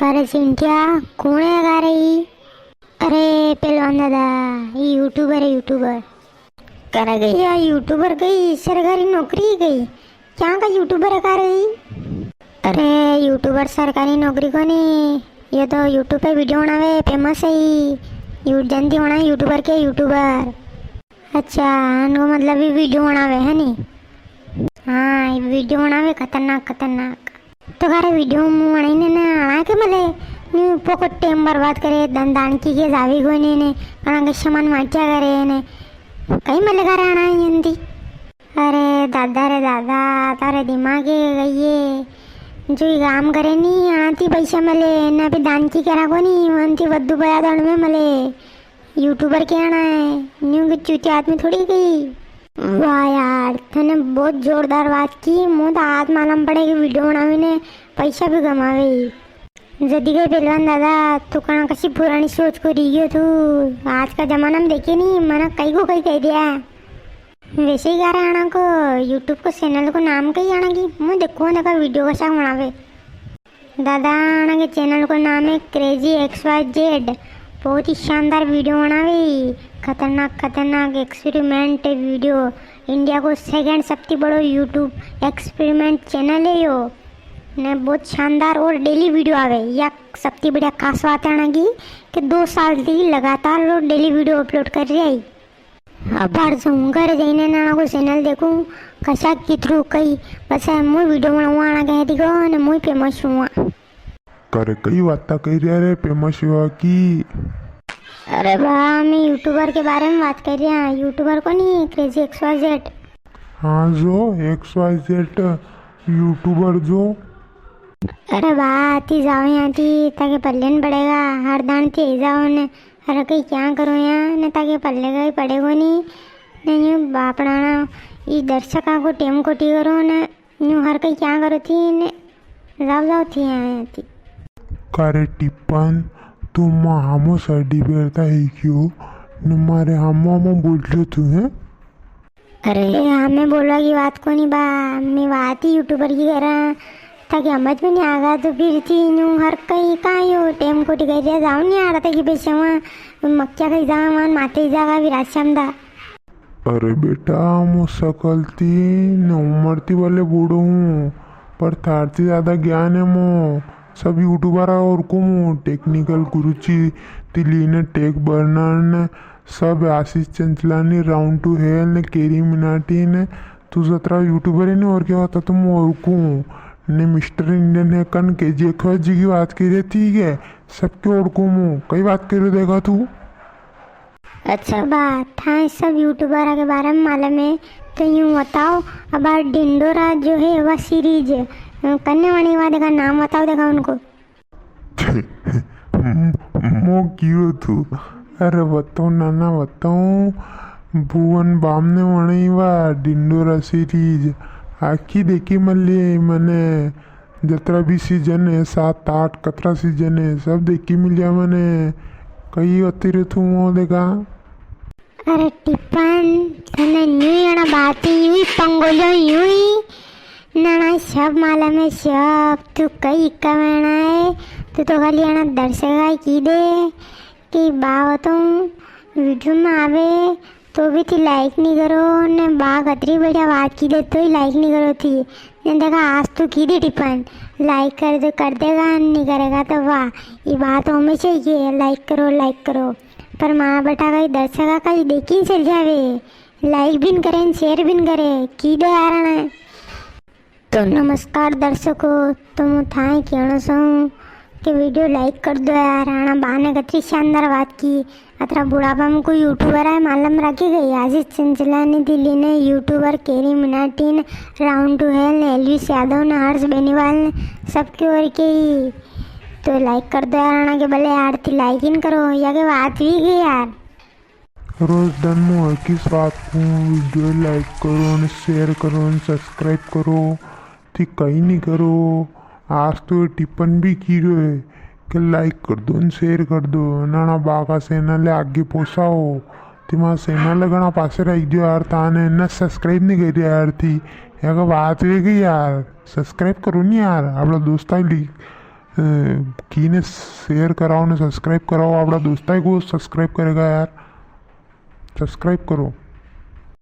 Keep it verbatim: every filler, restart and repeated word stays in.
का रे चिंटिया, कौन है का रे ई? अरे पहलवान दादा, ई YouTuber है, YouTuber। का रे गई या YouTuber, गई सरकारी नौकरी गई? क्या का YouTuber है का रे ई? अरे YouTuber सरकारी नौकरी कोनी, ये तो YouTube पे video बनावे, famous है ई। यू-, जानती होना YouTuber के, YouTuber। अच्छा, इनको मतलब ये video बनावे है नी? हाँ, ये video बनावे खतरनाक, खतरनाक। तो का रे video में बनाई ने ना आना के मले, न्यू फोकट time बर्बाद करे, दान, दान की के जावी कोनी ने, कणा के सामान माटिया करे ने, कई मले का रे आना है जल्दी। अरे दादा रे दादा, तारे दिमाग ही गई है। जो ये काम करे नी, आती पैसा मले, ना भी दान की करा कोनी, वंती वद्दू पया दौड़ में मले। YouTuber के आना है, न्यू की चूती आदमी थोड़ी गई। वाह यार, तने बहुत जोरदार बात की। मुझे तो आज मालूम पड़े कि video बनावे ने पैसा भी कमावे। जदी गए पहलवान दादा, तू कणा कसी पुरानी सोच को रही गयो तू। आज का जमाना में देखे नी, मना कई को कई कह दिया। वैसे ही का रे आना को YouTube को channel को नाम कई आना की, मुझे देखो ना का video कसा बनावे। दादा, आना के channel को नाम है Crazy X Y Z। बहुत ही शानदार video बनावे, खतरनाक खतरनाक experiment video। India को second सबती बड़ो YouTube experiment channel है यो, ने बहुत शानदार और daily video आवे। या सबती बढ़िया खास बात है आना की कि दो साल थी लगातार वो daily video upload कर रही है। अबार जाऊं घर जईने नाना को channel देखूं, कशा कितरू कई, पछे मूं video बनाऊं आना कह दिगो ने मूं famous हुआ। का रे कई वाता कह रिया रे famous हुआ की? अरे बा, मैं YouTuber के बारे में बात कर रिया, YouTuber को नी, Crazy X Y Z। हाँ जो X Y Z YouTuber जो। अरे बा, ती जाओ यहाँ थी, ताके पल्ले न पड़ेगा, हर दान थी जाओ ने। अरे कई क्या करो यहाँ ने, ताके पल्ले का ही पड़े कोनी। ने यूं बापड़ाना ई दर्शका को टेम खोटी करो ने, यूं हर कई क्या करो थी ने, जाओ जाओ थी यहाँ थी। का रे टिप्पन, तू मां हामो साड़ी बेरता है क्यों? ने मारे हामो हामो बोल रहे तू है? अरे, हमें बोलवा की बात कोनी बा, मैं बात ही YouTuber की करा, ताके समझ में नी आगा तो फिर थी यूं हर कई का यो टेम खोटी कर रिया, जाओ नी आ रहा था कि बेचे वहाँ मक्या कई जावा मान माते ही जागा विराश्याम दा। अरे बेटा, मो सकल थी ने उम्र थी वाले बूढ़ो हूँ, पर थार थी ज्यादा ज्ञान है मो। सब YouTuber और को मो technical गुरुजी ती लीने tech burner ने सब आशीष चंचलानी, Round to Hell ने केरी मिनाटी ने तू जतरा YouTuber है ने और क्या होता तुम और को ने Mister Indian है कन के जे खो जी की बात करी थी के सबके ओड़कू मु कई बात करी देखा तू। अच्छा बा, थाए सब YouTuber के बारे में मालूम है, तो यूं बताओ, अबार ढिंडोरा जो है, वा series, अ, कन्ने वणी वा देखा, नाम बताओ देखा उनको। मो कियो तू? अरे बताओ नाना, बताओ। भुवन बाम ने वणी वा ढिंडोरा series आखी देखी मली मने। जतरा भी season है, सात आठ कतरा season है, सब देखी मिलिया मने। कई होती रे तू वो देखा। अरे टिपन, तने न्यू ही अणा बात ही यूं ही पंगोलियो यूं ही। नाना सब मालूम है सब, तू कई कहना है, तू तो खाली अणा दर्शका की दे कि बाव तो video में आवे तो भी थी like नी करो, ने बा कतरी बढ़िया बात की दे तो ही like नी करो थी। ने देखा आज तू की दी टिपन, like कर दे, कर देगा, नी करेगा तो वाह। ये बात हमेशा ही है, like करो, like करो। पर मारा बेटा कई दर्शका कई देखी चल जावे, like भी न करे, share भी न करे, की दे यार ने। तो नमस्कार दर्शकों, तो मु थाए कहना चाहूँ कि video like कर दो यार। अणा बा ने कतरी शानदार बात की। अतरा बुढ़ापा में कोई YouTuber है, मालूम रखी गई। आशीष चंचलानी दिल्ली ने YouTuber केरी मिनाटी ने Round to Hell ने एलवीस यादव ने हर्ष बेनीवाल ने सबके और के ही। तो like कर दो यार, अणा के भले यार थी like ही न करो, या के बात भी गई यार। रोज दन मु हर किस बात को video like करो ने share करो ने subscribe करो, थी कई नी करो। आज तो ये टिपन भी की रह्यो है कि like कर दो ने share कर दो, नाना बा का channel है आगे पोसाओ। थी मारा channel घणा पासे रख दियो यार, ताने ने subscribe नी करी यार थी। या का बात रह गई यार, subscribe करो नी यार, आपणा दोस्ता ली अ, की ने share कराओ ने subscribe कराओ, आपड़ा दोस्ता को subscribe करेगा यार, subscribe करो।